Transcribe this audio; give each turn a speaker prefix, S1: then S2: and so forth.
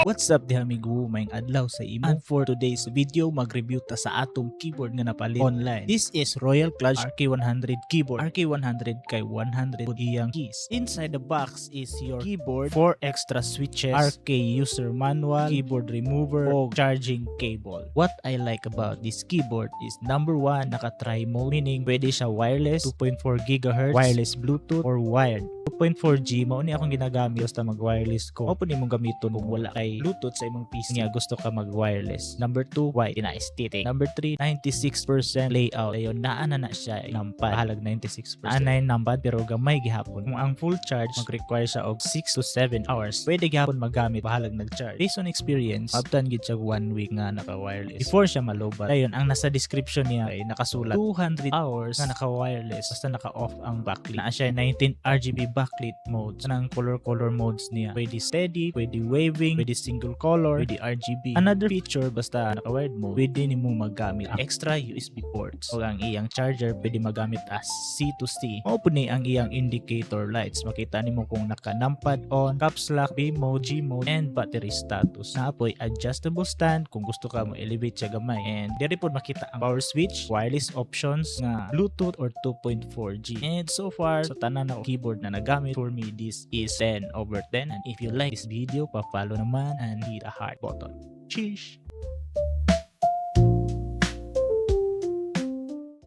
S1: What's up diha, amigo? Maayong adlaw sa imo. And for today's video, mag-review ta sa atong keyboard nga napalit online. This is Royal Kludge RK100 keyboard. RK100 kay 100 pud iyang keys. Inside the box is your keyboard, 4 extra switches, RK user manual, keyboard remover, o charging cable. What I like about this keyboard is number 1, naka-tri mode, meaning pwede siya wireless, 2.4 GHz, wireless Bluetooth, or wired. 2.4G mao ni akong ginagamit basta mag-wireless ko. Mao pud nimong gamiton kung wala kay Bluetooth sa imong PC nga gusto ka mag-wireless. Number 2, white na aesthetic. Number 3, 96% layout. Ayon naa na na siya numpad. Halag 96%. Naa na yung numpad pero gamay gihapon. Kung ang full charge, mag-require siya og 6 to 7 hours. Pwede gihapon magamit bahalag nag-charge. Based on experience, abtan gid siya 1 week nga naka-wireless before siya malobat. Ayon ang nasa description niya ay nakasulat 200 hours nga naka-wireless basta naka-off ang backlit. Naa siya 19 RGB backlit modes. Anang color-color modes niya. Pwede steady, pwede waving, pwede single color, pwede RGB. Another feature, basta naka-wired mode, pwede nimo magamit ang extra USB ports. O ang iyang charger pwede magamit as C to C. Mao pud ni ang iyang indicator lights. Makita nimo kung naka numpad on, caps lock, B mode, G mode, and battery status. Naa poy adjustable stand kung gusto ka mo elevate siya gamay. And diri pod makita ang power switch, wireless options nga Bluetooth or 2.4G. And so far, sa tanan na keyboard na nagamit, for me, this is 10 over 10. And if you like this video, pa-follow naman and hit a heart button. Sheesh!